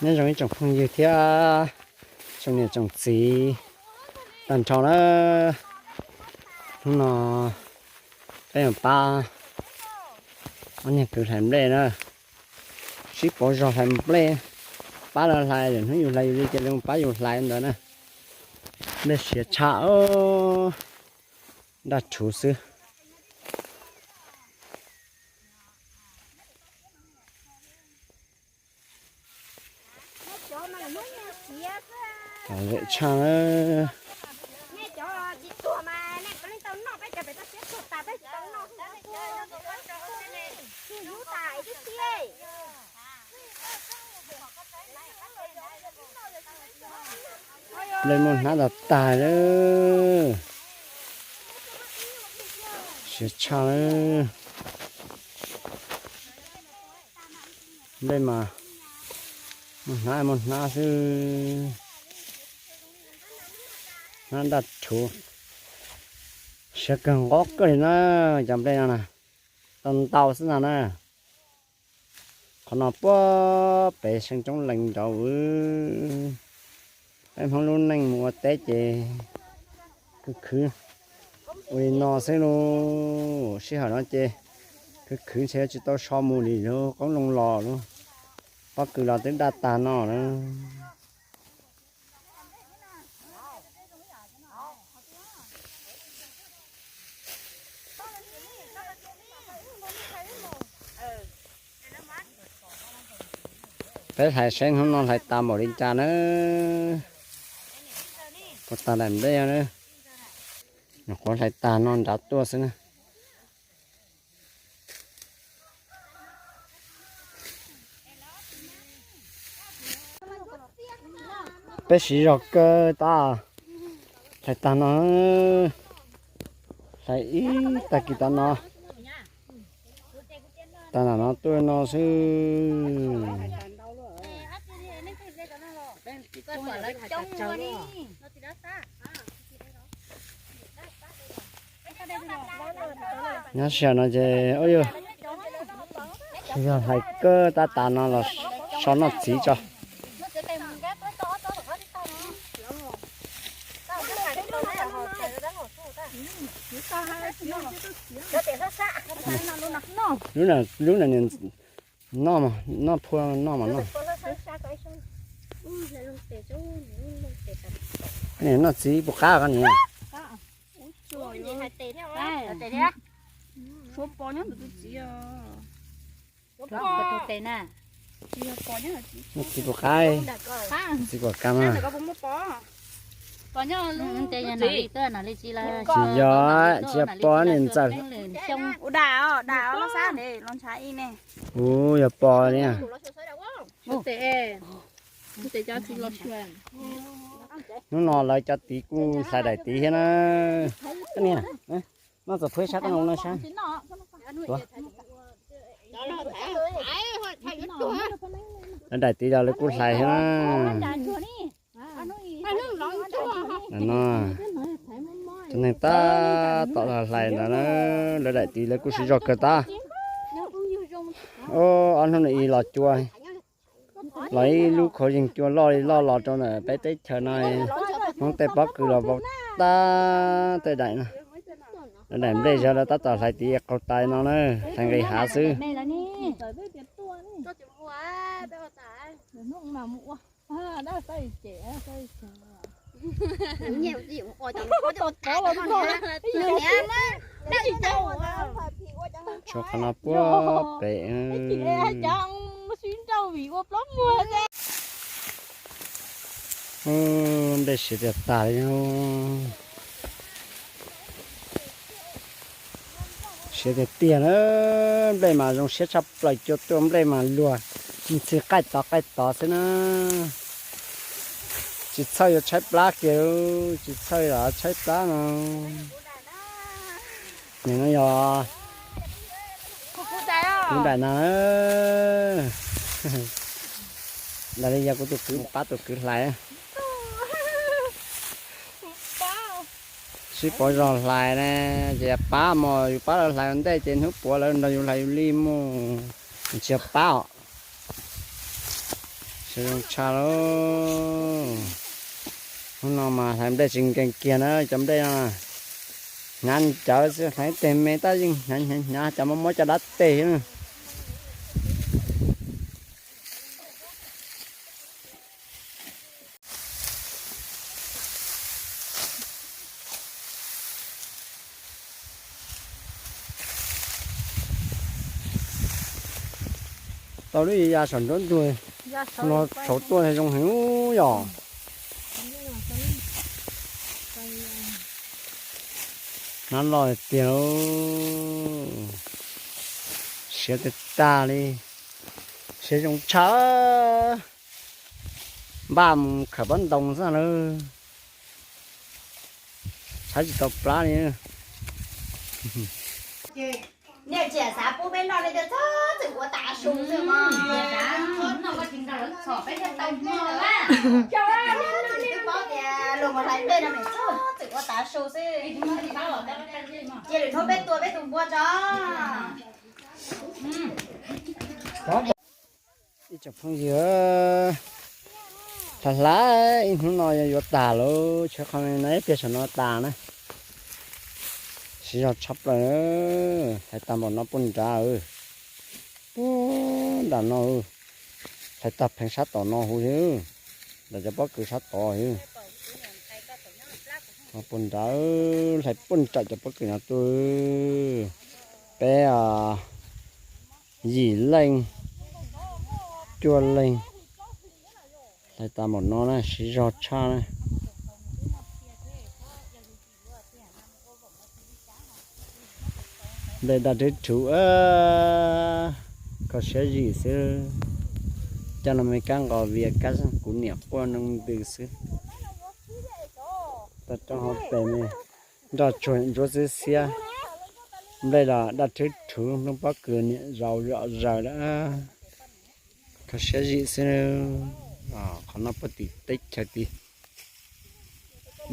Nyob zoo ib tsoom phooj ywg thiab tsoom niam tsoom txiv tag nrho na. Hnub no peb mus pab ob niag kwv hlais nplej na. Sib pauv zog hlais nplej, pab lawv hlais, lwm hnub yus hlais yus li ces lawv mus pab yus hlais ntawd na. Nplej siav tshaj, daj rhuv xwb. Zem tshaj na. Nplej muaj hnab tag tag lawm. Siav tshaj lawm. Nplej mas muaj hnab muaj hnab xwb. Hnab daj rhuv, siav kawg nqob kawg li na. Cov nplej no na, tau ntau xwb no na. Qhov no puag pem Seev Coob Lees nraud. Peb Hmoob lub neej mus ua teb ces khwv khwv ua li no xwb lauj. Sij hawm no ces khwv khwv ntshe tsis tau so mus li lauj, qoob loo los lauj. Pob kws los twb daj tag no na. Peb hlais seb hnub no hlais tas npaum li cas na. Puas tag daim nplej na. Nyuam qhuav hlais tag no nrad tuaj xwb na. Peb siv zog kawg tas, hlais tag no, hlais ib tag kis tas no, tag nram no tuaj no xwb. Nyob sij hawm no ces yog hlais kawg tab tas no los so noj txiv tso. Lub na, lub na noj, noj phua noj mas noj. Noj txiv puas qab koj niam? Noj txiv puas qab? Txiv puas qab mas. Tsis yog, tsis yog pov niam ntxawm. Ua yog pov li. Hnub no lawv cov tid kuj hlais daim tid thiab na. Noj txom phuab sab, koj no sab. Lawv daim tid los lawv kuj hlais thiab na. No, cov neeg tab tom hlais ntawd na, lawv daim tid lawv kuj siv zog kawg tab. Ob hnub no ib los cua, los ib lub khuav yeeg cua loj li loj los rau ntawm peb teb chaws no. Hmoob tej pob kws los vau tag tej daim no. Lawv daim nplej zog lawv tab tom hlais tid qaug tais no na, hlais nqis hav xwb. Tshuav qhov no puag pem. Nplej siav tiag tag li. Siav tiag tiag na, nplej mas zoo siab tshaj plaws, cua tuaj nplej mas luag, ntxhi qaij tod qaij tod xwb na. Tsis txhawj yuav tshaib plab kiag, tsis txhawj los tshaib plab no. Nim no yog kuv daim no, ntawm li yog kuv tus kwv mus pab tus kwv hlais. Sib pauv zog hlais ne, ces pab mas yus pab lawv hlais ua ntej ces hnub puav lawv nrog yus hlais yus li mus, tsis yog pab os. Zoo tshaj lauj. Hnub no mas hlais nplej tsis nkees kiag na, cov nplej no hnyav cawv xwb, hlais teg me tab yeej hnyav hnyav hnyav, cov muab muab cov dab teg xwb. Tau lub ya saum nruab ntug no, tshauv tuaj zoo heev yom. Hnab loj tiag, siav tag tag li, siav zoo tshaj. Npaj mus khawm pob ntoo xwb lawm. Tshaib tsis tau plab li. Nej tsis xav pub peb noj li, txhob txwm ua tav su xwb mog. Twb paub tias luag mus hlais nplej no mas txhob txwm ua tav su xwb. Cia lwm hnub peb tua peb tus npua tso. Ib tsoom phooj ywg, hlais hlais ib hnub no yuav yuav tag lawm, tshuav qhov no ib pliag saum no tas na. Siv zog tshaj plaws, hlais tag npaum no puag nrad, puag nram no, hlais tag pheev sab tom no huv, nram cov pob kws sab tod. Puag nrad, hlais puag nram cov pob kws no tuaj. Peb yim leej, cuaj leej, hlais tas npaum no na, siv zog tshaj na. Nplej daj rhwv rhuv, kho siab zim xwb. Coj no me kab nqos vias kab kuv niam quaj noo ntws xwb. Tau rau hauv pes me nroj tsuag ntsuab xwb xiab. Nplej los daj rhwv rhuv, nplooj pob kws niam zaus zom zaws lawm. Kho siab zim xwb. Qhov no puag tim teb chaws tid,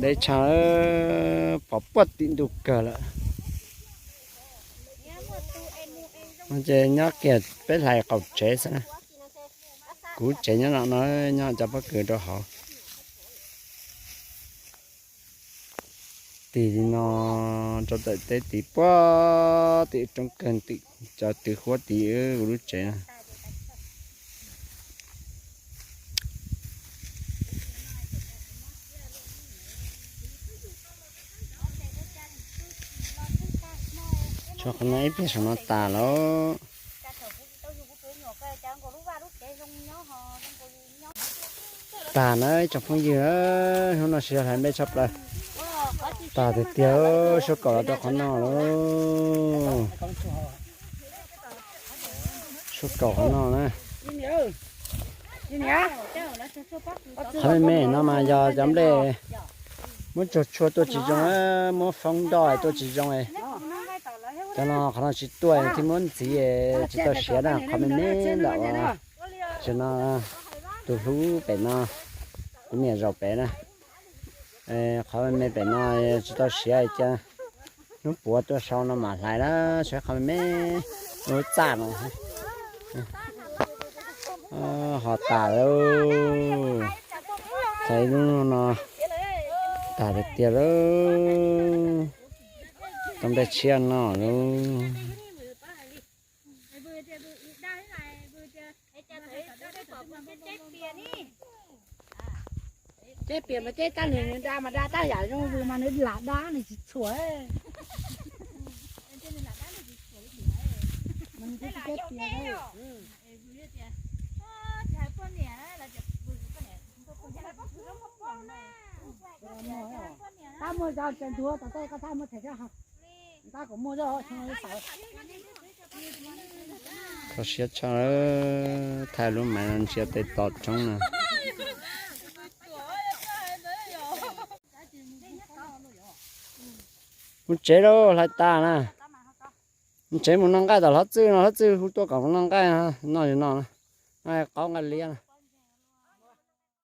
deb tshaj, pov puag tim ntuj kawg lawm. Ces nyob kiag peb hlais qaum tsev xwb na. Kuv tsev nyob no no, nyob cov pob kws rau hauv. Tim no rau ntawm teb tid puag tim roob kawg tim cov twg huab tid kuv lub tsev. Tshuav qhov no ib pliag saum no tas lawm. Tag na ib tsoom phooj ywg, hnub no siv zog hlais nplej tshaj plaws. Tag tiag tiag, suab kaum los rau qhov no lawm. Suab kaum qhov no na. Qhov me me no mas yog cov nplej muab tsuag tshua tuaj tsis zoo, muab foob nroj tuaj tsis zoo. Cov no qhov no tsis tuaj thiaj muab ntxiv tsis tau siav na, qhov me me ntawm uas no tus hlub pem no, kuv niam zaum pem na. Qhov me me pem no tsis tau siav ces hnub puav tuaj sau no mam hlais na, saib qhov me me lub txaj no. Ho tas lawm, txhais lub no tag tiag tiag lawm. Tau nplej tshiab no lawm. Ceb piam mas ceb tab nws da mas da tab yam zoo vwm mas nws lam da nws tsis txhuam. Tab muaj zog ces ntuag tom tej koj thaj muaj them zog. Tab kom muaj zog. Kho siab tshaj, thaij lub maiv no ntsia tej tos roob na. Mus tsev lauj, hlais tas na. Mus tsev mus noj nqaij tom hlob txwj no, hlob txwj hu tuaj kom mus noj nqaij, noj li no, noj qaub nqaij liab na.